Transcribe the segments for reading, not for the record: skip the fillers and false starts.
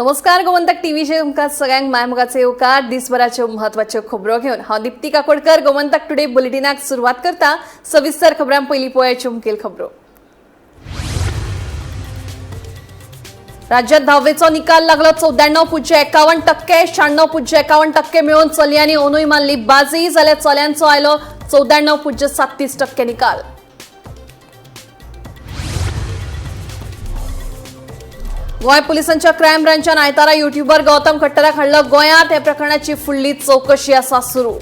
नमस्कार, गोमंतक टीव्हीचेर तुमकां सगळ्यांक मायमोगाचे येवकार. दिसभराच्यो म्हत्वाच्यो खबरो घेवन हांव दीप्ती काकोडकर गोमंतक टुडे बुलेटिनाक सुरवात करता. सविस्तर खबरां पयलीं पळयाच्यो मुखेल खबरो. राज्यात दहावेचो निकाल लागलो. 94.51%, 96.51% मिळोवन चलयांनी ओनूय मारली बाजी, जाल्यार चल्यांचो आयलो 94.37% निकाल. गोंय पुलिसांच्या क्रायम ब्रांचान आयतारा युट्यूबर गौतम खट्टराक हाडलो गोंयांत. ह्या प्रकरणाची फुडली चवकशी आसा सुरू.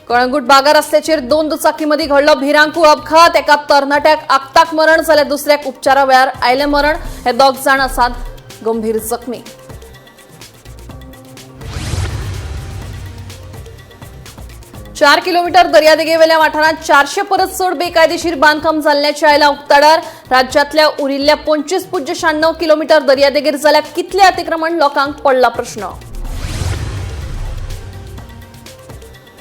कळंगूट बागा रस्त्याचेर दोन दुचाकीमध्ये घडलो भिरांकूळ अपघात. एका तरणाट्याक आक्ताक मरण जाल्यार दुसऱ्याक उपचारा वेळार आयलें मरण. हे दोग जाण आसात गंभीर जखमी. 4 किलोमीटर दर्यादेगेवेल्या वाठारांत 400 परस चड बेकायदेशीर बांदकाम जाल्ल्याचें आयलां उक्ताडार. राज्यांतल्या उरिल्ल्या 25.96 किलोमीटर दर्यादेगेर जाल्यार कितले अतिक्रमण, लोकांक पडला प्रश्न.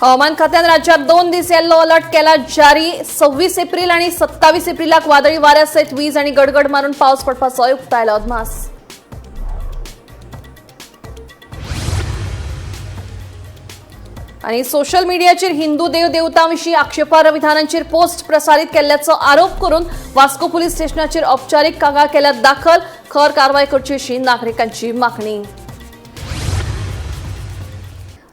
हवामान खात्यान राज्यात 2 दीस येल्लो अलर्ट केला जारी. 26 एप्रिल आणि 27 एप्रिलाक वादळी वाऱ्या सयत वीज आणि गडगड मारून पावस पडपाचो उक्तायला अदमास. आणि सोशल मीडियाचेर हिंदू देवदेवतांविशीं आक्षेपार्ह विधानांचेर पोस्ट प्रसारीत केल्ल्याचो आरोप करून वास्को पुलीस स्टेशनाचेर औपचारीक कागाळ केल्या दाखल. खर कारवाय करची अशी नागरिकांची मागणी.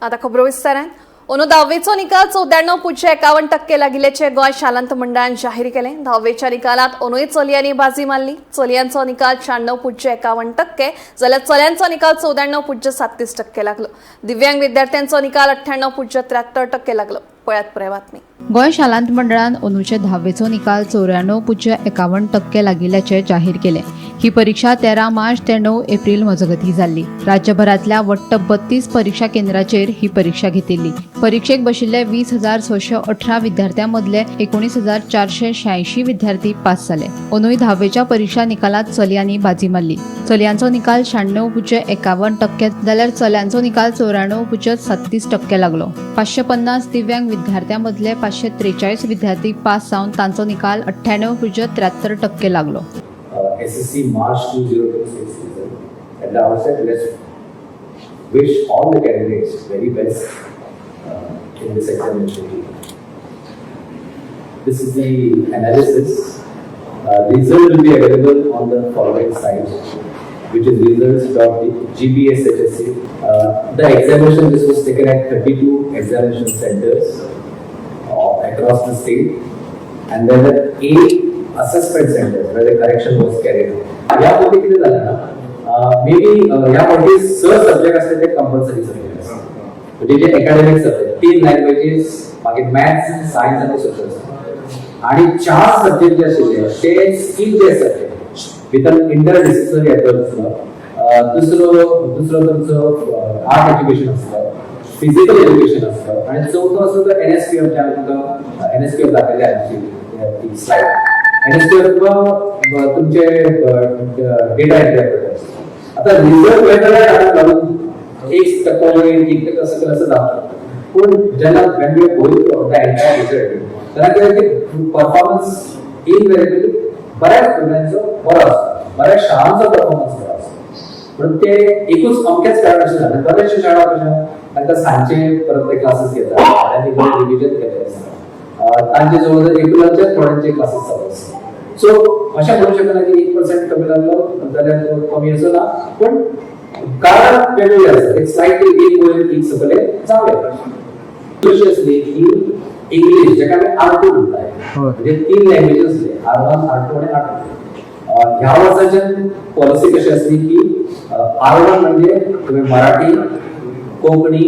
आता खबरो विस्तारान. अंदू दहावेचो निकाल 94.51% लागिल्ल्याचें गोंय शालांत मंडळान जाहीर केलें. दहावेच्या निकालात अंदूय चलयांनी बाजी मारली. चलयांचो निकाल 96.51% जाल्यार चल्यांचो निकाल 94.37% लागलो. दिव्यांग विद्यार्थ्यांचो निकाल 98.73% लागलो. पळयात पुराय बातमी. गोंय शालांत मंडळान अंदूचे धावेचो निकाल 94.51% लागिल्ल्याचें जाहीर केलें. ही परीक्षा 13 मार्च ते 9 एप्रील मजगतीं जाल्ली. राज्यभरांतल्या वट्ट 32 परीक्षा केंद्राचेर ही परीक्षा घेतिल्ली. परीक्षेक बशिल्ले 20,618 विद्यार्थ्यां मदले 19,486 विद्यार्थी पास जाले. अंदूय धावेच्या परीक्षा निकालात चलयांनी बाजी मारली. चलयांचो निकाल 96.51% जाल्यार चल्यांचो निकाल 94.37% लागलो. 550 दिव्यांग विद्यार्थ्यां मदले 543 विद्यार्थी पास जावन तांचो निकाल 98.73% लागलो. SSC March 2026 result. At the outset, let's wish all the candidates very best in this examination. This is the analysis. Result will be available on the following site, which is results.gbshsc. The examination, this was taken at 32 examination centers across the state, and there were 8 assessment centers where the correction was carried out. यापूर्वी किती झालं ना, may be यामध्ये स subject असले ते compulsory subject असतात, म्हणजे जे अकॅडमिक सब्जेक्ट, 3 लँग्वेजेस, मागीर मॅथ्स, सायन्स आनी सोशल सायन्स, आणि 4 सब्जेक्ट जे आशिल्ले ते skill J subject with interdisciplinary approach आसलो. दुसरो दुसरो तुमचो आर्ट एज्युकेशन आसलो, फिजिकल एज्युकेशन आसलो, आणि चवथो आसलो तो एनएसपीएफ, जे आमी तुमकां एनएसपीएफ दाखयले आमची ती स्लायड. एनएसपीएफ तुमकां तुमचे डेटा एंट्री. आता रिझल्ट वेगवेगळ्या कारणाक लागून 1% वयर, 1% सकयल असं जावंक शकता, पूण जेन्ना when we going through the entire result तेन्ना कितें की परफॉर्मन्स इनवेरिएबली बऱ्याच भुरग्यांचो बरो आसता, बऱ्याच शाळांचो परफॉर्मन्स बरो आसता. म्हणून ते एकूच अमकेच कारण अशें जालें. बऱ्याचशे शाळा कशें तांकां सांजचे परत ते क्लासीस घेतात, थोड्यांनी बरें रिविजन केलें आसता, तांचे जवळ जवळ रेग्युलरचे थोड्यांचे क्लासीस चालू आसता. सो अशें म्हणू शकना की 1% कमी लागलो जाल्यार तो कमी असो ना, पूण कारण वेगवेगळे आसता. एक स्लायटली एक वयर एक सकले जावं येता. कशी आसली की इंग्लीश, जेका आमी आर टू म्हणटाय, म्हणजे 3 लँग्वेज आसले, आर वन, आर टू आनी आर टू. ह्या वर्साच्यान पॉलिसी कशी आसली की आर वन म्हणजे तुमी मराठी, कोंकणी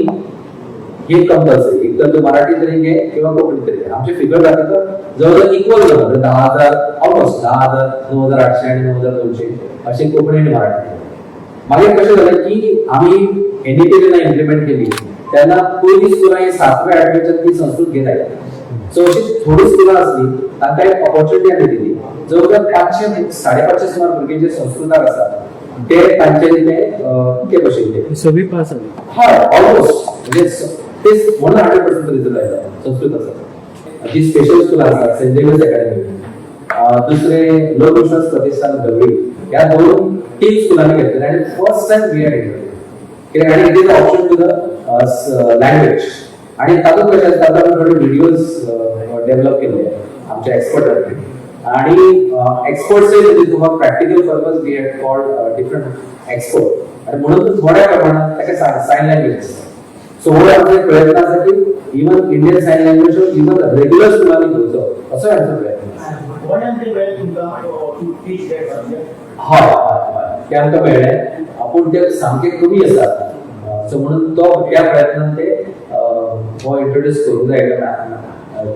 हे कंपल्सरी. एक तर तू मराठी तरी घे किंवा कोंकणी तरी घे. आमचे फिगर दाखयता जवळ इक्वल झालं, म्हणजे 10,000, ऑलमोस्ट 10,000, 9,800 आणि 9,200 असे कोंकणी आणि मराठी. मागीर कशें जालें की आमी एनईपी जेन्ना इम्प्लिमेंट केली तेन्ना पयलीं स्कुलां ही सातव्या आठवेच्यान ती संस्कृत घेत आयली. सो अशी थोडी स्कुलां आसली तांकां एक ऑपॉर्च्युनिटी आमी दिली. जवळ जवळ 500, 550 सुमार भुरगे जे संस्कृताक आसात ते तांच्यांनी ते ते बशिल्ले. सगळी पास जाली. हय, ऑलमोस्ट, म्हणजे तेच म्हणून 100% रिझल्ट आयला संस्कृत आसा. जी स्पेशल स्कूल आसा सेंट झेवियर्स अकॅडमी, दुसरे लोकविश्वास प्रतिष्ठान दवळी, ह्या दोन तीन स्कुलांनी घेतलेले आनी फर्स्ट टायम we are कित्याक आनी it is option to the language. आणि तातूंत कशें आसता, आतां आमी थोडे व्हिडियोज डेव्हलप केल्ले आमच्या एक्सपर्टांनी आणि एक्सपर्ट्स तुका practical purpose we had called different expert आणि म्हणून थोड्या प्रमाणात ताका सायन लँग्वेज आसता. सो हो आमचो एक प्रयत्न आसा की even Indian sign language even regular स्कुलांनी घेवचो असो आमचो प्रयत्न आसा. गोंयांत ते मेळ्ळें तुमकां टू टीच that subject? हय हय हय, ते आमकां मेळ्ळें, पूण ते सामके कमी आसा. सो म्हणून तो त्या प्रयत्नान ते हो इंट्रोड्यूस करूंक जाय,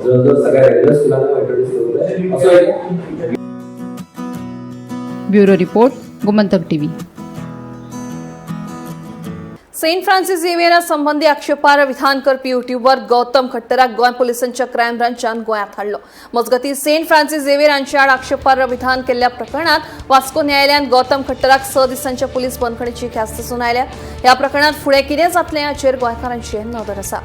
जवळ जवळ सगळ्या रेग्युलर स्कुलांनी हो इंट्रोड्यूस करूंक जाय असो एक. Bureau report, Gomantak TV. Saint Francis झेवियरा संबंधी आक्षेपार्ह विधान करपी युट्यूबर गौतम खट्टराक गोंय पुलिसांच्या क्रायम ब्रांचान गोंयांत हाडलो. मजगतीं, सेंट फ्रान्सिस झेवियर हांचे आड आक्षेपार्ह विधान केल्ल्या प्रकरणात वास्को न्यायालयान गौतम खट्टराक 6 दिसांच्या पुलीस बंदखणीची ख्यास्त सुनायल्या. ह्या प्रकरणात फुडें कितें जातलें हाचेर गोंयकारांची नदर आसा.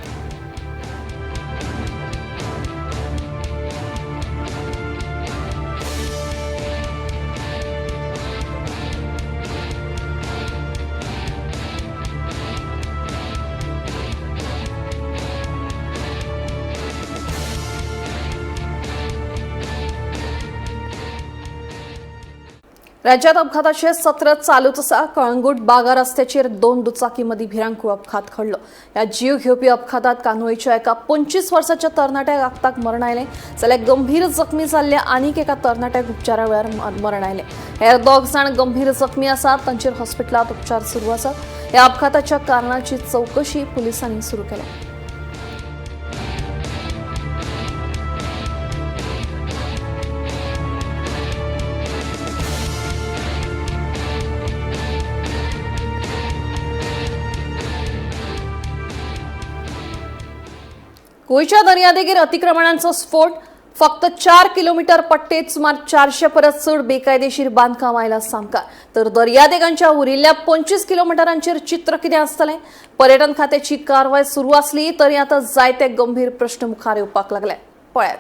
राज्यात अपघाताचे सत्र चालूच आसा. कळंगूट बागा रस्त्याचेर 2 दुचाकी मदीं भिरांकूळ अपघात घडलो. ह्या जीव घेवपी अपघातात कांदोळीच्या एका 25 वर्साच्या तरणाट्याक आक्ताक मरण आयलें, जाल्यार गंभीर जखमी जाल्ल्या आनीक एका तरणाट्याक उपचारा वेळार मरण आयलें. हेर 2 जाण गंभीर जखमी आसात, तांचेर हॉस्पिटलांत उपचार सुरू आसात. ह्या अपघाताच्या कारणाची चवकशी पुलिसांनी सुरू केल्या. गोंयच्या दर्यादेगेर अतिक्रमणांचो स्फोट. फक्त 4 किलोमीटर पट्टेत सुमार 400 परस चड बेकायदेशीर बांदकाम आयला सामकार. तर दर्यादेगांच्या उरिल्ल्या 25 किलोमिटरांचेर चित्र कितें आसतलें? पर्यटन खात्याची कारवाय सुरू आसली तरी आतां जायते गंभीर प्रश्न मुखार येवपाक लागले. पळयात.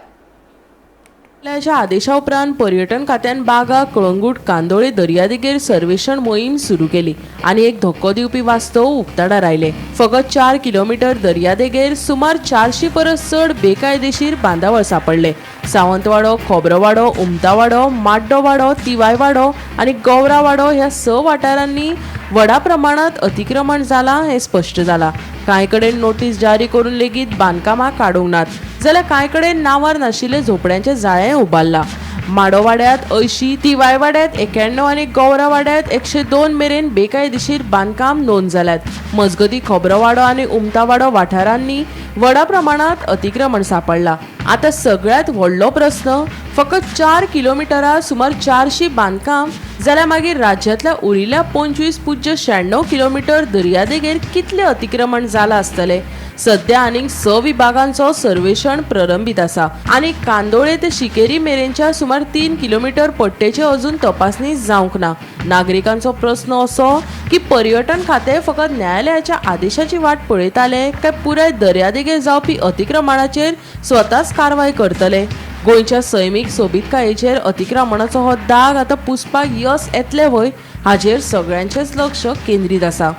न्यायालयाच्या आदेशा उपरांत पर्यटन खात्यान बागा, कळंगूट, कांदोळे दर्यादेगेर सर्वेक्षण मोहीम सुरू केली आनी एक धक्को दिवपी वास्तव उक्ताडार आयले. फकत 4 किलोमीटर दर्यादेगेर सुमार 400 परस चड बेकायदेशीर बांदावळ सापडले. सावंतवाडो, खोबरोवाडो, उमतावाडो, माड्डोवाडो, तिवायवाडो आनी गौरावाडो ह्या 6 वाठारांनी व्हडा प्रमाणात अतिक्रमण जालां हें स्पश्ट जालां. कांय कडेन नोटीस जारी करून लेगीत बांदकामां काडूंक नात, जाल्यार कांय कडेन नांवार नाशिल्ले झोपड्यांचें जाळें उबारलां. माडोवाड्यांत 80, तिवायवाड्यांत 91 आनी गौरावाड्यांत 102 मेरेन बेकायदेशीर बांदकाम नोंद जाल्यात. मजगतीं, खोबरोवाडो आनी उमतावाडो वाठारांनी व्हडा प्रमाणात अतिक्रमण सापडलां. आतां सगळ्यांत व्हडलो प्रस्न, फकत 4 किलोमिटरां सुमार 400 बांदकाम जाल्यार मागीर राज्यांतल्या उरिल्ल्या 25.96 किलोमिटर दर्यादेगेर कितलें अतिक्रमण जालां आसतलें? सध्या आनीक 6 विभागांचो सर्वेक्षण प्रलंबीत आसा आनी कांदोळे ते शिकेरी मेरेनच्या सुमार 3 किलोमिटर पट्टेचे अजून तपासणी जावंक ना. नागरिकांचो प्रस्न असो की पर्यटन खातें फकत न्यायालयाच्या आदेशाची वाट पळयताले काय पुराय दर्यादेगेर जावपी अतिक्रमणाचेर स्वताच कारवाय करतले? गोंयच्या सैमीक सोबीतकायेचेर अतिक्रमणाचो हो दाग आतां पुसपाक यस येतलें व्हय, हाचेर सगळ्यांचेंच लक्ष केंद्रीत आसा.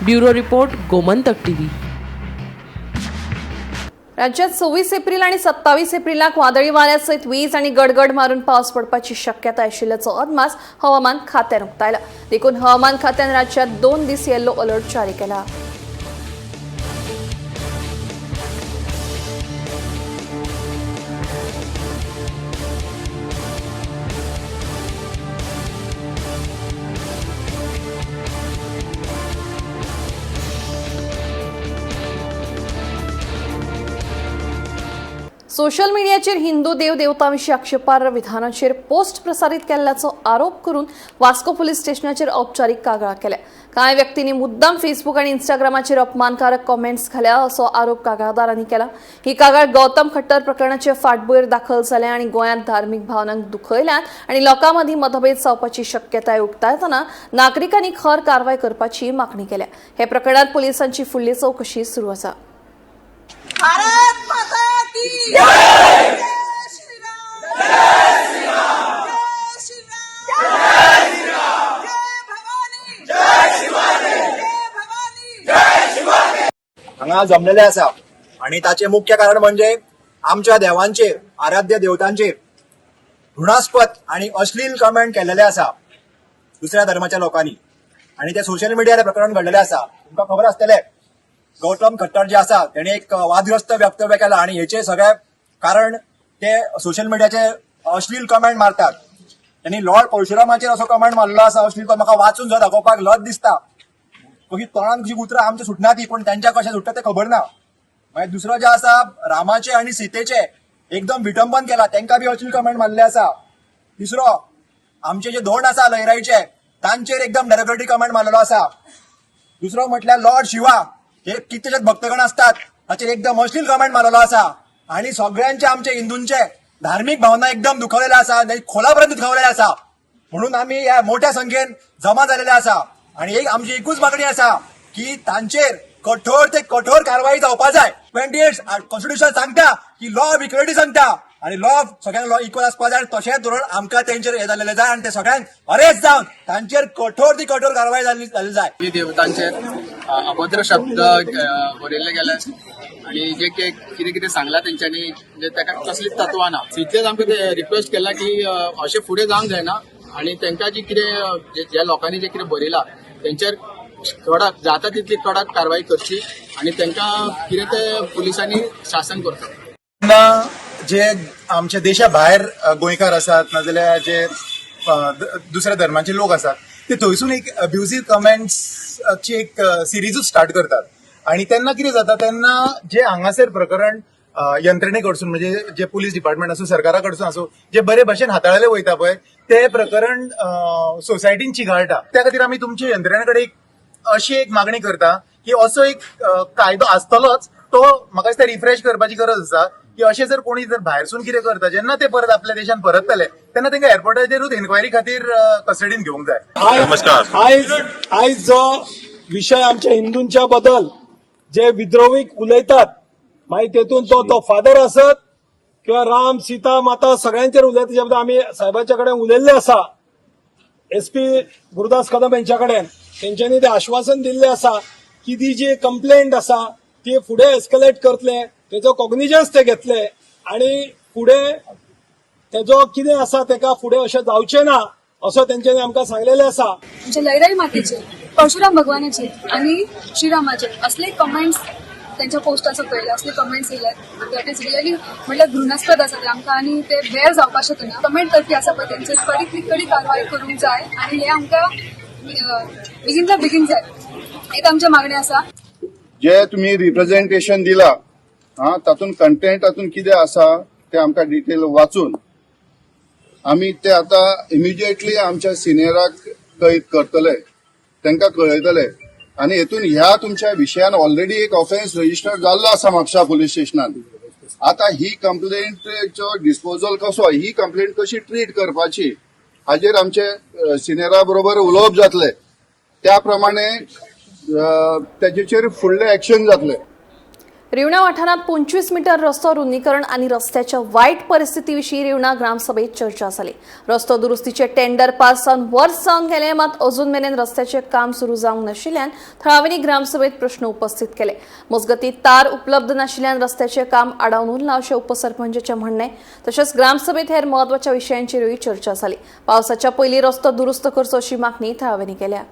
Bureau report, Gomantak TV. राज्यात 26 एप्रिल आणि 27 एप्रिलाक वादळी वाऱ्यासयत वीज आणि गडगड मारून पावस पडपाची शक्यता आशिल्ल्याचो अदमास हवामान खात्यान उक्तायला. देखून हवामान खात्यान राज्यात 2 दीस येलो अलर्ट जारी केला. सोशल मिडियाचेर हिंदू देवदेवतांविशीं आक्षेपार्ह विधानाचेर पोस्ट प्रसारीत केल्ल्याचो आरोप करून वास्को पुलीस स्टेशनाचेर औपचारीक कागाळ केल्या. कांय व्यक्तींनी मुद्दाम फेसबूक आनी इंस्टाग्रामाचेर अपमानकारक कॉमेंट्स घाल्या असो आरोप कागाळदारांनी केला. ही कागाळ गौतम खट्टर प्रकरणाचे फाटभुंयेर दाखल जाल्या आनी गोंयांत धार्मीक भावनांक दुखयल्यात आनी लोकां मदीं मतभेद जावपाची शक्यताय उक्तायतना नागरिकांनी खर कारवाय करपाची मागणी केल्या. हे प्रकरणात पुलिसांची फुडली चवकशी सुरू आसा. भारत माता की जय श्रीराम जय श्रीराम जय श्रीराम जय भवानी जय शिवानी जय भवानी जय शिवानी. हांगा जमलेले आसा आणि ताचे मुख्य कारण म्हणजे आमच्या देवांचेर, आराध्य देवतांचेर घृणास्पद आणि अश्लील कमेंट केलेले आसा दुसऱ्या धर्माच्या लोकांनी आणि ते सोशल मिडियार प्रकरण घडलेले आसा. तुमकां खबर आसतलें, गौतम खट्टर जे आसा तेणे एक वादग्रस्त वक्तव्य केला आणि हेचे सगळे कारण ते सोशल मिडियाचे अश्लील कमेंट मारतात. त्यांनी लॉर्ड परशुरामाचेर असो कमेंट मारलो आसा अश्लील, तो म्हाका वाचून जो दाखोवपाक लज दिसता. कशी तोंडान कशी उतरां आमच्या सुटना ती, पण त्यांच्या कशें सुट्टा तें खबर ना. मागीर दुसरो जे आसा, रामाचे आणि सीतेचे एकदम विटंबन केला, तांकां बी अश्लील कमेंट मारले आसा. तिसरो, आमचे जे धोंड आसा लयराईचे, तांचेर एकदम डेरोगेटरी कमेंट मारलेलो आसा. दुसरो म्हटल्यार लॉर्ड शिवा हे कितलेशेच भक्तगण असतात, ताचेर एकदम अश्लील कमेंट मारलेलो आसा. आणि सगळ्यांचे आमचे हिंदूंचे धार्मीक भावना एकदम दुखावलेले आसा, खोलापर्यंत दुखावलेले आसा. म्हणून आमी ह्या मोठ्या संख्येन जमा जालेले आसा आणि एक आमची एकूच मागणी आसा की तांचेर कठोर ते कठोर कारवाई जावपा जाय. 28 कॉन्स्टिट्युशन सांगता की लॉ ऑफ इक्वलिटी सांगता आणि लॉ ऑफ सगळ्यांक लॉ इक्वल आसपा जाय. तशेंच धोरण आमकां तेंचेर हें जाल्लें जाय आनी ते सगळ्यांक अरेस्ट जावन तांचेर कठोर ती कठोर कारवाई जाल्ली जाय. देवतांचेर अभद्र शब्द बरयल्ले गेले आणि जे कितें कितें सांगलां तेंच्यांनी, म्हणजे ताका कसलीच तत्वां ना. तितलेंच आमकां ते रिक्वेस्ट केला की अशें फुडें जावंक जायना आणि तांकां जी कितें ज्या लोकांनी जें कितें बरयलां तेंचेर कडक जाता तितली कडक कारवाई करची आणि तांकां कितें ते पुलिसांनी शासन करचें. तेन्ना जे आमच्या देशा भायर गोंयकार आसात नाजाल्यार जे दुसऱ्या धर्माचे लोक आसात ते थंयसून एक अब्युजीव कमेंट्सची एक सिरिजूच स्टार्ट करतात. आणि तेन्ना कितें जाता, तेन्ना जे हांगासर प्रकरण यंत्रणे कडसून, म्हणजे जे पुलीस डिपार्टमेंट आसूं, सरकारा कडसून आसूं, जे बरे भशेन हाताळले वयता पळय ते प्रकरण सोसायटीन चिघाळटा. त्या खातीर आमी तुमच्या यंत्रणे कडेन एक अशी एक मागणी करता की असो एक कायदो आसतलोच, तो म्हाका दिसता रिफ्रेश करपाची गरज आसा की अशें जर कोणी जर भायरसून कितें करता, जेन्ना ते परत आपल्या देशान परततले तेन्ना तांकां एअरपोर्टाचेरूच एन्क्वायरी खातीर कस्टडीन घेवंक जाय. नमस्कार. आयज जो विशय आमच्या हिंदूंच्या बद्दल जे विद्रोहीक उलयतात, मागीर तेतून तो तो फादर आसत किंवा राम सीता माता सगळ्यांचेर उलयता, तेच्या बद्दल आमी साहेबाच्या कडेन उलयल्ले आसा. एसपी गुरुदास कदम यांच्या कडेन तेंच्यांनी ते आश्वासन दिल्लें आसा की ती जी कंप्लेंट आसा ती फुडें एस्कलेट करतले, तेजो कॉग्निजन्स ते घेतले आणि फुडें तेजो कितें आसा तेका फुडें अशें जावचें ना असो तेंच्यांनी आमकां सांगलेलें आसा. आमच्या लयराई मातेचे, परशुराम भगवानाचे आणि श्रीरामाचे असले कमेंट्स त्यांच्या पोस्टा सकयल असले कमेंट्स येयले, that is really म्हटल्यार घृणास्पद आसा ते आमकां आनी ते बेर जावपाक शकना. कमेंट करपी आसा पळय तेंचेर कडक कडी कारवाय करूंक जाय आनी हे आमकां बेगीनच्या बेगीन जाय, हेच आमचें मागणें आसा. जे तुम्ही रिप्रेझेंटेशन दिला, हा, तातूंत कंटेंट तातूंत कितें आसा ते आमकां डिटेल वाचून आमी ते आतां इमिजिएटली आमच्या सिनियराक कळीत करतले, तांकां कळयतले. आनी हेतून ह्या तुमच्या विशयान ऑलरेडी एक ऑफेन्स रजिस्टर जाल्लो आसा म्हापसा पुलीस स्टेशनान. आतां ही कंप्लेंटचो डिस्पोजल कसो, ही कंप्लेंट कशी ट्रीट करपाची हाजेर आमचे सिनियरा बरोबर उलोवप जातलें, त्या प्रमाणे तेजेचेर फुडलें एक्शन जातलें. रिवणा वाठारांत 25 मीटर रस्तो रुंदीकरण आनी रस्त्याच्या वायट परिस्थितीविशीं रिवणा ग्रामसभेत चर्चा जाली. रस्तो दुरुस्तीचे टेंडर पास जावन वर्स जावन गेले, मात अजून मेरेन रस्त्याचे काम सुरू जावंक नाशिल्ल्यान थळाव्यांनी ग्रामसभेत प्रश्न उपस्थित केले. मजगतीं तार उपलब्ध नाशिल्ल्यान रस्त्याचे काम आडावन उरलां अशें उपसरपंचाचें म्हणणें. तशेंच ग्रामसभेत हेर म्हत्वाच्या विशयांचेरूय चर्चा जाली. पावसाच्या पयलीं रस्तो दुरुस्त करचो अशी मागणी थळाव्यांनी केल्या.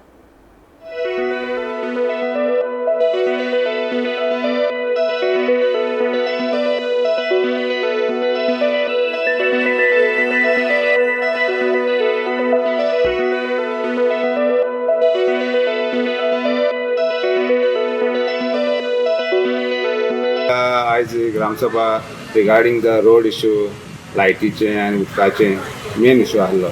आयज gram sabha regarding the road issue, लायटीचे आनी उदकाचे मेन इशू आहलो.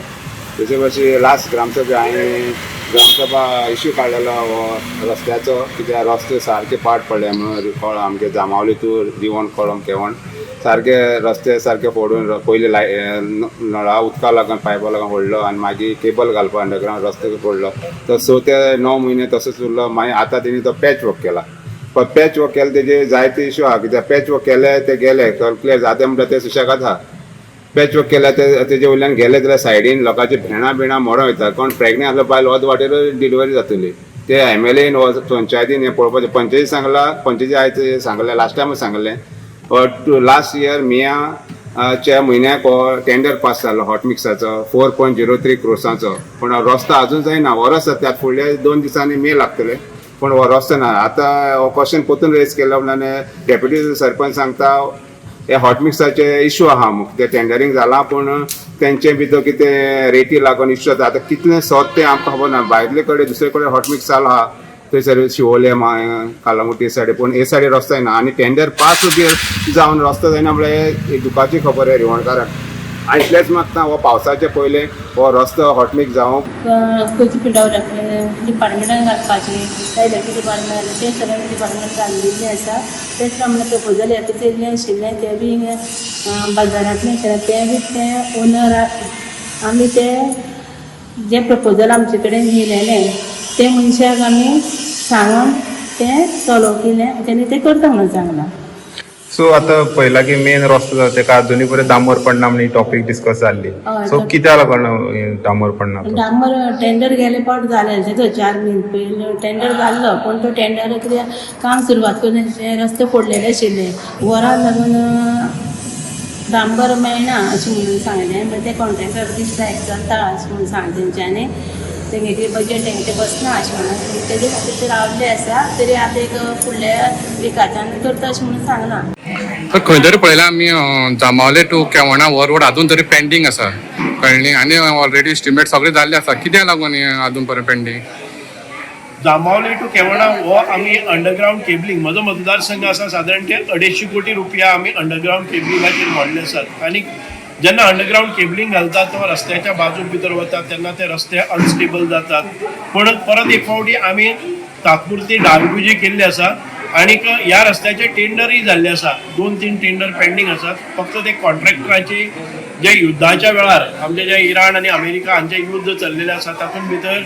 तशें भाशेन लास्ट ग्रामसभा हांवें ग्रामसभा इशू काडलेलो हो रस्त्याचो, कित्याक रस्ते सारके पाड पडले म्हणून कळ आमगे जामावली तूर रिवण कळम केवण सारके रस्ते सारके फोडून पयलीं लाय नळा उदका लागून पायपा लागून फोडलो आनी मागीर केबल घालपा अंडरग्रावंड रस्ते फोडलो. तो 6 ते 9 म्हयने तसोच उरलो. मागीर आतां तेणी तो पॅच वर्क केला. पण पॅच वर्क केले तेजे जायते इशू आहा, कित्याक पॅच वर्क केले ते गेले क्लियर जाता म्हणटा ते सुशेगाद आहा. पॅच वर्क केल्या ते तेजे वयल्यान गेले जाल्यार सायडीन लोकांची भेणां बिणां मोडोन वयता, कोण प्रेगनेंट आसलो बायल अर्द वाटेर डिलिव्हरी जातली. ते एमएलएन वा पंचायतीन हें पळोवपाचें. पंचायती सांगला, पंचायती आयज सांगलें, लास्ट टायम सांगलें, लास्ट इयर मेया म्हयन्याक हो टेंडर पास जालो हॉट मिक्साचो 4.03 क्रोर्साचो, पूण रस्तो अजून जायना. वरस जाता, फुडल्या 2 दिसांनी मे लागतले, पूण हो रस्तो ना. आतां हो क्वेश्चन परतून रेज केलो म्हणून डेप्युटी सरपंच सांगता हे हॉट मिक्साचे इशू आहा, ते टेंडरींग जाला पूण तेंचे भितर कितें रेटी लागून इशू जाता. आतां कितलें सोद तें आमकां खबर ना. भायले कडेन दुसरे कडेन हॉट मिक्स चालू आहा थंयसर शिवोले कालांगुटी सायडी, पूण हे सायडी रस्तो जायना आनी टेंडर पास जावन रस्तो जायना म्हळ्यार दुखाची खबर आहे रिवणकाराक. आनी इतलेंच मागता हो पावसाचे पयलें हो रस्तो हॉटमिक्स जावंक. खंयचे पिडावर डिपार्टमेंटान घालपाचें, इलेक्ट्रीक डिपार्टमेंट तें सगळें डिपार्टमेंट घालिल्लें आसा. तेच प्रमाणे प्रपोजल हें येयल्लें आशिल्लें, तें बी बाजारांतलें आशिल्लें, तें बी तें ओनर आमी तें जें प्रपोजल आमचे कडेन येयलेलें तें मनशाक आमी सांगून तें सॉल्व केलें, तेणी तें करता म्हणून सांगलां. सो आतां पळयला की मेन रस्तो जाता तेका अजुनूय पर्यंत डांबर पडना म्हण टॉपीक डिस्कस जाल्ली. सो कित्याक लागून डांबर पडना? डांबर टेंडर गेले पावट जालें, 4 म्हयने पयलीं टेंडर जाल्लो, पूण तो टेंडर कित्याक काम सुरवात करून रस्ते फोडलेले आशिल्ले, वरां लागून डांबर मेळना अशें म्हणून सांगलें. मागीर ते कॉन्ट्रेक्टर स्ट्रायक चलता अशें म्हणून सांगलें तेंच्यांनी, तेंगे बजेट तेंगे बसना अशें म्हणून तेजे खातीर ते रावल्ले आसा. तरी आतां एक फुडल्या विकाच्यान करता अशें म्हणून सांगलां. तर खंय तरी पळयलां आमी जांबावले टू केवणा हो रोड अजून तरी पेंडींग आसा, कळ्ळी? आनी ऑलरेडी एस्टिमेट सगळें जाल्लें आसा, कित्याक लागून हें अजून पर्यंत पेंडींग? जांबावले टू केवणा हो आमी अंडरग्रावंड केबलिंग, म्हजो मतदारसंघ आसा सादारण ते 250 कोटी रुपया आमी अंडरग्रावंड केबलिंगाचेर मोडले आसात. आनी जेन्ना अंडरग्रावंड केबलिंग घालतात तेन्ना रस्त्याच्या बाजूक भितर वतात तेन्ना ते रस्ते अनस्टेबल जातात. पण परत एक फावटी आमी तात्पुरती डागडुजी केल्ली आसा आनीक ह्या रस्त्याचे टेंडरूय जाल्ले आसा, 2-3 टेंडर पेंडींग आसात. फक्त ते कॉन्ट्रॅक्टराची जे युद्धाच्या वेळार आमचे जे इराण आनी अमेरिका हांचे युद्ध चल्लेलें आसा तातूंत भितर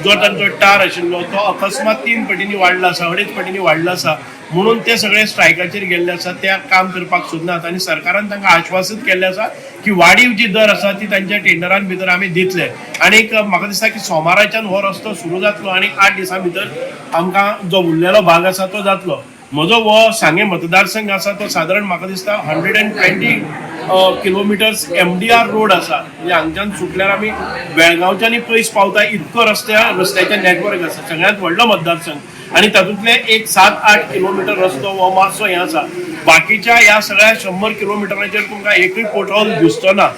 जो तांचो टार आशिल्लो तो अकस्मात 3 पटींनी वाडला आसा, 2.5 पटींनी वाडला आसा, म्हणून ते सगळे स्ट्रायकाचेर गेल्ले आसा, ते काम करपाक सोदनात. आनी सरकारान तांकां आश्वासीत केल्लें आसा की वाडीव जी दर आसा ती तांच्या टेंडरान भितर आमी दितले. आनीक म्हाका दिसता की सोमाराच्यान हो रस्तो सुरू जातलो आनी 8 दिसां भितर आमकां जो उरलेलो भाग आसा तो जातलो. म्हजो हो सांगें मतदारसंघ आसा तो सादारण म्हाका दिसता 120 किलोमिटर्स MDR road आसा, म्हणजे हांगच्यान सुटल्यार आमी बेळगांवच्यानूय पयस पावता इतको रस्त्याचें नेटवर्क आसा. सगळ्यांत व्हडलो मतदारसंघ आनी तातूंतले एक 7-8 किलोमिटर रस्तो हो मातसो हें आसा, बाकीच्या ह्या सगळ्या 100 किलोमिटरांचेर तुमकां एकूय पोटहोल दिसचो ना.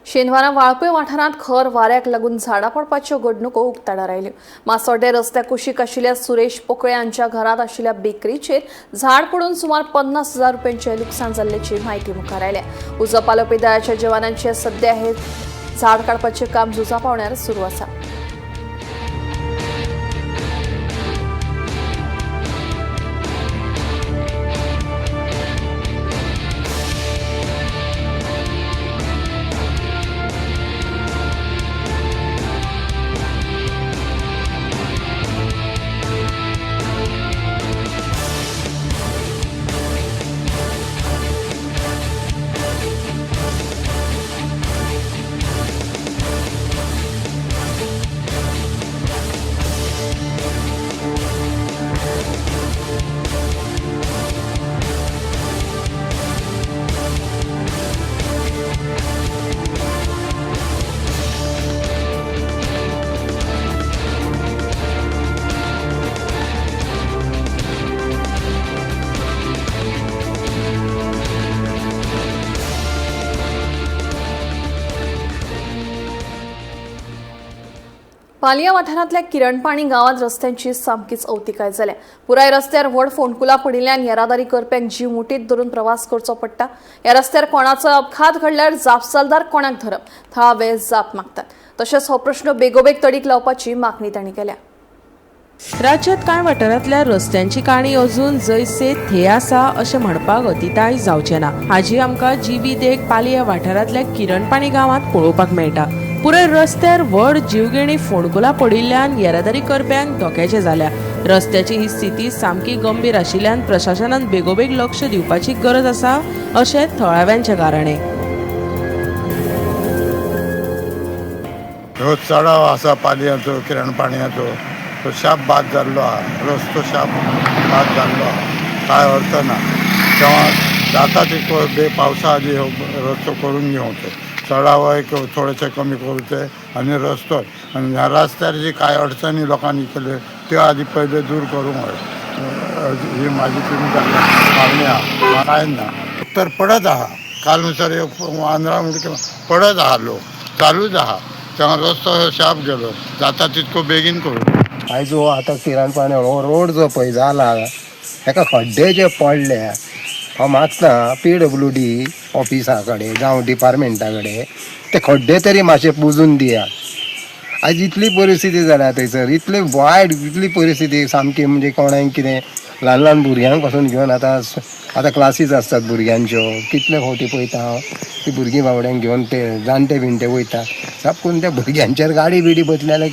शेनवारा वाळपय वाठारांत खर वाऱ्याक लागून झाडां पडपाच्यो घडणुको उक्ताडार आयल्यो. मासोड्डें रस्त्या कुशीक आशिल्ल्या सुरेश पोकळे हांच्या घरांत आशिल्ल्या बेकरीचेर झाड पडून सुमार 50,000 रुपयांचें लुकसाण जाल्ल्याची म्हायती मुखार आयल्या. उजो पालोवपी दळाच्या जवानांचे सध्या हे झाड काडपाचें काम झुजा पावण्यार सुरू आसा. पालिया वाठारांतल्या किरणपाणी गांवांत रस्त्यांची सामकीच अवतिकाय जाल्या. पुराय रस्त्यार व्हड फोंडकुलां पडिल्ल्यान येरादारी करप्यांक जीव मुठीत धरून प्रवास करचो पडटा. ह्या रस्त्यार कोणाचो अपघात घडल्यार जापसालदार कोणाक धरप, थळावे जाप मागतात. तशेंच हो प्रश्न बेगोबेग तडीक लावपाची मागणी तांणी केल्या. राज्यांत कांय वाठारांतल्या रस्त्यांची काणी अजून जैसे थे आसा अशें म्हणपाक अतिताय जावचें ना. हाजी आमकां जिवी देख पालया वाठारांतल्या किरणपाणी गांवांत पळोवपाक मेळटा. पुराय रस्त्यार व्हड जीवघेणी फोंडकुलां पडिल्ल्यान येरादारी करप्यांक धोक्याचें जाल्या. रस्त्याची ही स्थिती सामकी गंभीर आशिल्ल्यान प्रशासनान बेगोबेग लक्ष दिवपाची गरज आसा अशें थळाव्यांचें गाराणें. ह्यो चडाव आसा पालयांचो, किरणपाणयाचो, तो शाप बाद जाल्लो आहा, रस्तो शाप बाद जाल्लो आहा, कांय अर्थ ना. तेव्हा जाता ते पावसा आदी हो रस्तो करून घेवचो, चडावय थोडेशे कमी करूचे आनी रस्तो आनी ह्या रस्त्यार जी कांय अडचणी लोकांनी केल्यो त्यो आदी पयले दूर करूंक जाय, ही म्हाजी तुमकां मागणी आहा. कांय ना तर पडत आहा, काल नुसार वांदरा म्हणजे पडत आहा, लोक चालूच आहा, तेव्हा रस्तो शाप गेलो, जाता तितको बेगीन करूं. आयज हो आतां किरणपाणी हो रोड जो पळय जाला हेका खड्डे जे पडले, हांव मागता PWD ऑफिसा कडेन जावं डिपार्टमेंटा कडेन ते खड्डे तरी मातशे पुजून दियात. आयज इतली परिस्थिती जाल्या थंयसर, इतली वायट, इतली परिस्थिती सामकी, म्हणजे कोणाक कितें ल्हान ल्हान भुरग्यांक पासून घेवन आतां आतां क्लासीस आसतात भुरग्यांच्यो, कितले फावटी पळयता हांव ती भुरगीं बावड्यांक घेवन ते जाणटे बिणटे वयता, साप करून त्या भुरग्यांचेर गाडी बिडी बसली जाल्यार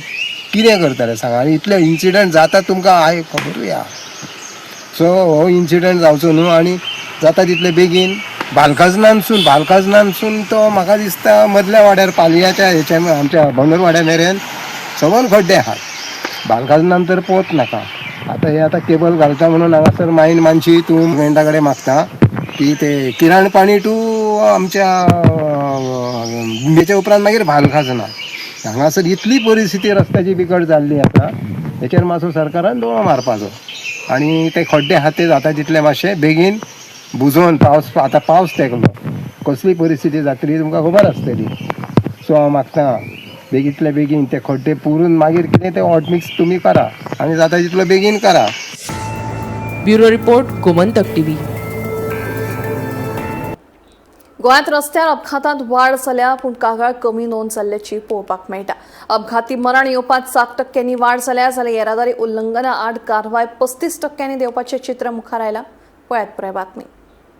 कितें करतले सांगा. आनी इतले इन्सिडंट जाता तुमकां I खबरूय आहा. सो हो इन्सिडंट जावचो न्हू आनी जाता तितले बेगीन बालकाजनानसून तो म्हाका दिसता मदल्या वाड्यार पालयाच्या हेच्या आमच्या बंदरवाड्या मेरेन सगळे खड्डे आहात. बालकाजनान तर पोत नाका. आतां हे आतां केबल घालता म्हणून हांगासर मायन मानशी तूं गव्हर्मेंटा कडेन मागता की ते किरणपाणी टू आमच्या तेच्या उपरांत मागीर भालखाजना हांगासर इतली परिस्थिती रस्त्याची बिकट जाल्ली आसा, हेचेर मातसो सरकारान दोळो मारपाचो आनी ते खड्डे आहा ते जाता तितले मातशे बेगीन बुजोवन, पावस आतां पावस तेंकलो, कसली परिस्थिती जातली तुमकां खबर आसतली. सो हांव मागता बेगींतले बेगीन ते खड्डे पुरून मागीर कितें ते हॉटमिक्स तुमी करा आनी जाता तितलो बेगीन करा. Bureau report, Gomantak TV. गोंयांत रस्त्यार अपघातांत वाड जाल्या, पूण कागाळ कमी नोंद जाल्ल्याची पळोवपाक मेळटा. अपघाती मरण येवपांत 7% वाड जाल्या, जाल्यार येरादारी उल्लंघना आड कारवाय 35% देवपाचें चित्र मुखार आयलां. पळयात पुराय बातमी.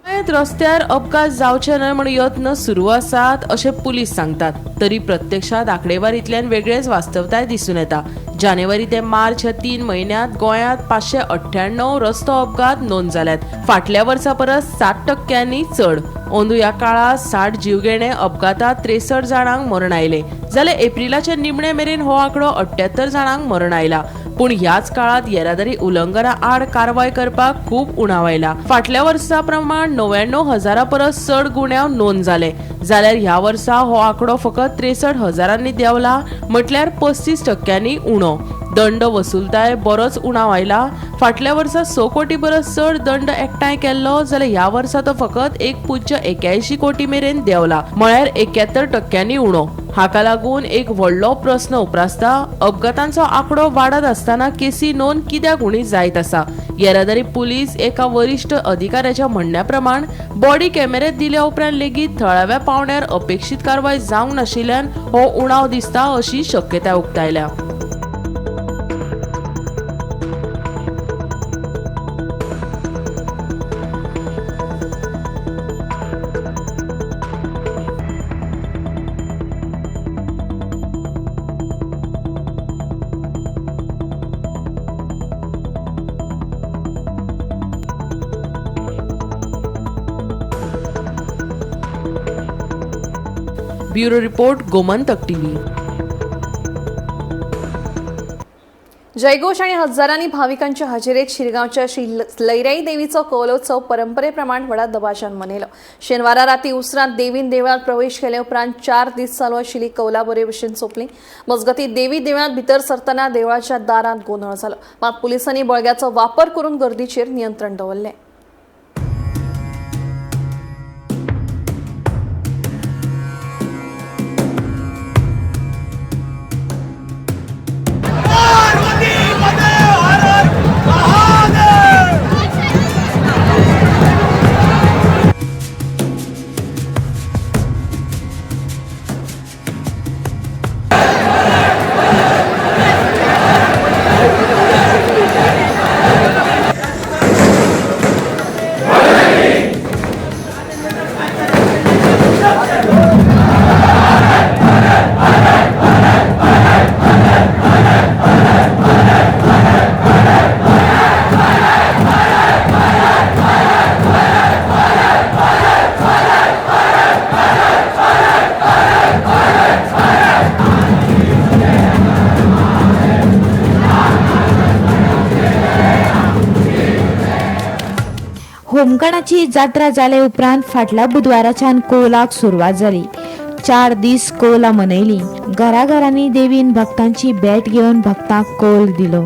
गोंयांत रस्त्यार अपघात जावचे न्हय म्हूण यत्न सुरू आसात अशें पुलीस सांगतात, तरी प्रत्यक्षांत आंकडेवारींतल्यान वेगळेच वास्तवताय दिसून येता. जानेवारी ते मार्च ह्या 3 म्हयन्यांत गोंयांत 598 रस्तो अपघात नोंद जाल्यात, फाटल्या वर्सा परस 7% चड. अंदू ह्या काळांत 60 जीवघेणे अपघातात 63 जाणांक मरण आयलें, जाल्यार एप्रिलाच्या निमणे मेरेन हो आंकडो 78 जाणांक मरण आयला. पूण ह्याच काळांत येरादारी उल्लंघना आड कारवाय करपाक खूब उणाव आयला. फाटल्या वर्सा प्रमाण 99,000 परस चड गुन्यांव नोंद जाले, जाल्यार ह्या वर्सा हो आंकडो फकत 63,000 देंवला, म्हटल्यार 35% उणो. दंड वसुलताय बरोच उणाव आयला. फाटल्या वर्सा 6 कोटी परस चड दंड एकठांय केल्लो, जाल्यार ह्या वर्सा तो फकत 1.81 कोटी मेरेन देंवला, म्हळ्यार 71% उणो. हाका लागून एक व्हडलो प्रस्न उप्रासता, अपघातांचो आंकडो वाडत आसतना केसी नोंद कित्याक उणी जायत आसा? येरादारी पुलीस एका वरिश्ठ अधिकाऱ्याच्या म्हणण्या प्रमाण बॉडी कॅमेरे दिल्या उपरांत लेगीत थळाव्या पावंड्यार अपेक्षीत कारवाय जावंक नाशिल्ल्यान हो उणाव दिसता अशी शक्यताय उक्तायल्या. Bureau report, Gomantak TV. जयघोष आणि हजारांनी भाविकांच्या हजेरीत शिरगांवच्या श्री लैराई देवीचो कौलोत्सव परंपरेप्रमाण व्हडा दबाज्यान मनयलो. शेनवारा राती उसरांत देवीन देवळांत प्रवेश केले उपरांत 4 दीस चालू आशिल्ली कौला बरे भशेन सोंपली. मजगती देवी देवळांत भितर सरतना देवळाच्या दारांत गोंदळ जालो, मात पुलिसांनी बळग्याचो वापर करून गर्दीचेर नियंत्रण दवरलें. होमखणाची जात्रा जाले उपरांत फाटल्या बुधवाराच्यान कौलाक सुरवात जाली. 4 दीस कौला मनयली. घराघरांनी देवीन भक्तांची भेट घेवन भक्तांक कौल दिलो.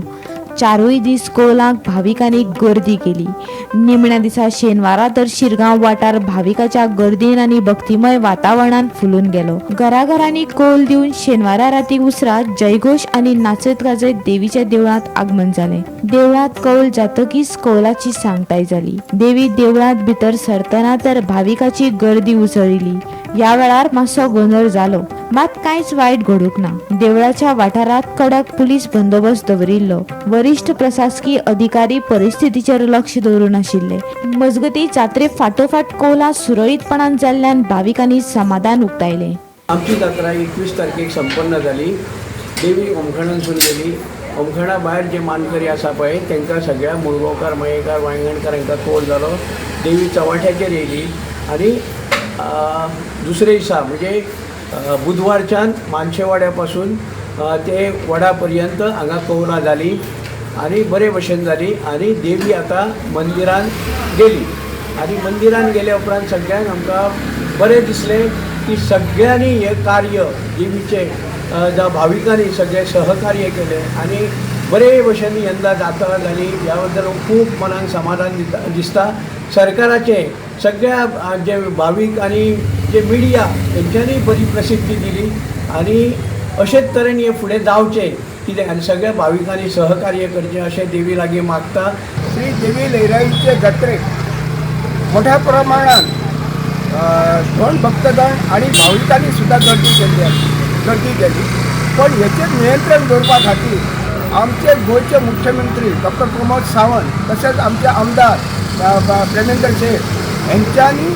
4 दीस कौलाक भाविकांनी गर्दी केली. निमण्या दिसा शेनवारा तर शिरगांव वाठार भाविकाच्या गर्दीन आनी भक्तिमय वातावरणान फुलून गेलो. घराघरांनी कौल दिवन शेनवारा राती उसरा जयघोष आनी नाचत गाजयत देवीच्या देवळांत आगमन जालें. देवळांत कौल जातकीच कौलाची सांगताय जाली. देवी देवळांत भितर सरतना तर भाविकाची गर्दी उसळिल्ली. ह्या वेळार मातसो गोंदळ जालो, मात कांयच वायट घडूंक ना. देवळाच्या वाठारांत कडक पुलीस बंदोबस्त दवरिल्लो. वरिष्ठ प्रशासकीय अधिकारी परिस्थितीचेर लक्ष दवरून आशिल्ले. मजगती जात्रे फाटोफाट कौलां सुरळीतपणान जाल्ल्यान भाविकांनी समाधान उक्तायलें. आमची जात्रा 21 तारखेक संपन्न जाली. देवी होमखणांसून गेली. होमखणा भायर जे मानकरी आसा पळय तांकां सगळ्या मुळगांवकार, मयेकार, वांयगणकार हांकां कौल जालो. देवी चव्हाट्याचेर येयली आनी दुसरे दिसा म्हणजे बुधवारच्यान मानशेवाड्या पासून ते वडा पर्यंत हांगा कौलां जाली आनी बरे भशेन जाली आनी देवी आतां मंदिरान गेली. आनी मंदिरान गेल्या उपरांत सगळ्यांक आमकां बरें दिसलें की सगळ्यांनी हें कार्य देवीचें जावं भाविकांनी सगळें सहकार्य केलें आनी बरे भशेन यंदा जात्रा जाली. ह्या बद्दल खूब मनाक समाधान दिसता. सरकाराचें सगळ्या जे भावीक आनी जे मिडिया हेंच्यांनी बरी प्रसिद्धी दिली आनी अशेच तरेन हें फुडें जावचें कितें आनी सगळ्या भाविकांनी सहकार्य करचें अशें देवी लागीं मागता. श्री देवी लईराईचे जात्रेक मोठ्या प्रमाणात धोंड भक्तगण आणि भाविकांनी सुद्धा गर्दी केली. पण हेचेर नियंत्रण दवरपा खातीर आमचे गोंयचे मुख्यमंत्री डॉक्टर प्रमोद सावंत तशेंच आमचे आमदार प्रेमेंद्र शेट हेंच्यांनी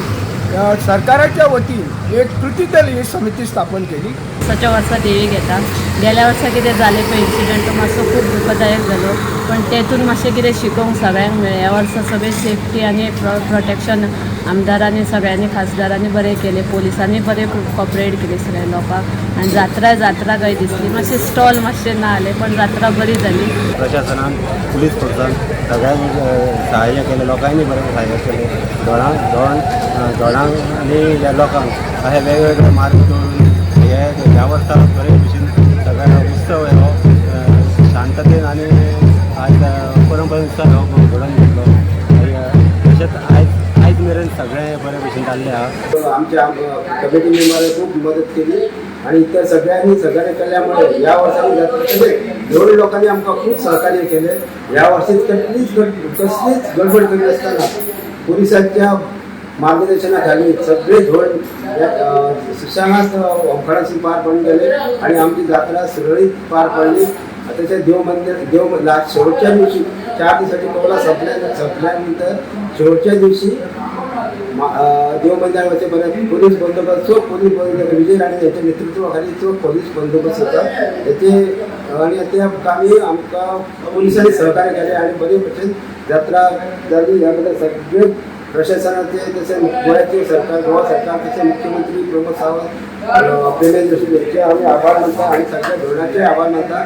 सरकाराच्या वतीन एक कृती दल ही समिती स्थापन केली. वर्साच्या वर्सा देवी घेता. गेल्या वर्सा कितें जालें पळय इन्सिडंट तो मातसो खूब दुखदायक जालो, पण तेतून मातशें कितें शिकोवंक सगळ्यांक मेळ्ळें. ह्या वर्सा सगळें सेफ्टी आनी प्रोटेक्शन आमदारांनी सगळ्यांनी खासदारांनी बरें केलें, पोलिसांनी बरें कॉपरेट केलें सगळ्या लोकांक. आनी जात्रा जात्रा काय दिसली, मातशें स्टॉल मातशें ना जालें पण जात्रा बरी जाली. प्रशासनान पुलीस फोर्सान सगळ्यांक सहाय्य केलें, लोकांनी बरें सहाय्य केलें. धोणांक आनी ह्या लोकांक अशे वेगवेगळे मार्ग दवरून हे ह्या वर्सा बरे भशेन सगळ्या उत्सव हो शांततेन आनी आयज परंपरेनुसार हो घडोवन घेतलो. तशेंच आयज मेरेन सगळें बरे भशेन जाल्लें आहा. आमच्या कमिटी मेंबरांनी खूब मदत केली आणि इतर सगळ्यांनी सहकार्य केल्यामुळे या वर्षांनी तसेच दोन लोकांनी आमकां खूब सहकार्य केले. ह्या वर्षी कसलीच गडबड करी नासतना पोलिसांच्या मार्गदर्शनाखाली सगळे धोरण सुशांत होमखणाशी पार पडून गेले आणि आमची जात्रा सुरळीत पार पडली. तसेच देव मंदिर देव शेवटच्या दिवशी 4 दिवसाची कौला संपल्यानंतर शेवटच्या दिवशी देव मंदिरावरचे बऱ्याच पोलीस बंदोबस्त चोख पोलीस बंदोबस्त विजय राणे यांच्या नेतृत्वाखाली चोख पोलीस बंदोबस्त होता त्याचे आणि त्या कामी आमकां पोलिसांनी सहकार्य केले आणि बरे भशेन जात्रा जाली. याबद्दल सगळे प्रशासनाचे तसेच गोव्याचे सरकार, गोवा सरकार तसेच मुख्यमंत्री प्रमोद सावंत, प्रेमेंद्र जोशी यांचे आम्ही आभार मानता आणि सगळ्या धोरणाचे आभार मानता.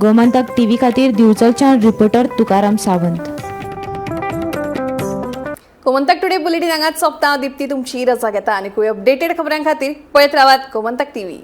गोमंतक टीव्ही खातीर दिवचलच्यान reporter Tukaram Sawant. Gomantak today bulletin हांगाच सोंपता. दीप्ती तुमची रजा घेता आनी अपडेटेड खबरां खातीर पळयत रावात गोमंतक टीव्ही.